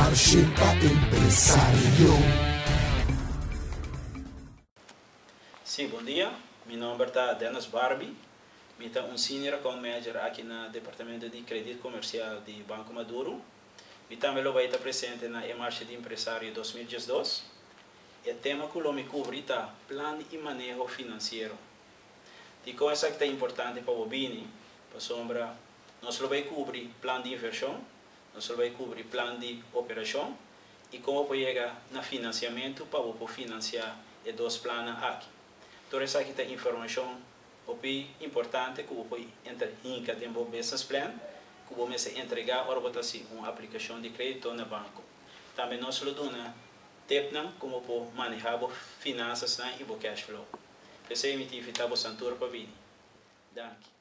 Marshe pa Empresario. Sí, bon dia. Mi nomber ta Dennis Barbie. Mi ta un Senior Account Manager aki na Departamento di Credit Comercial di Banco Maduro. Mi tambe lo bay ta presente na e Marshe di Empresario 2012. E tema cu lo mi cubri ta Plan y Maneho Financiero. Dicon esaki ta importante pa bo bini? Pasobra nos lo bay cubri plan di inversion, nos lo bay cubri plan di operacion y con bo por yega na financiamento pa bo por financia e dos plannan aki. Tur esaki ta informacion hopi importante cu bo por hinca den bo business plan cu bo mester entrega ora bo ta haci un aplicacion di credito na banco. Tambe nos lo duna tipnan con bo por maneha bo finanzasnan y bo cash flow. P'esey mi ta invita boso tur pa bini. Danki.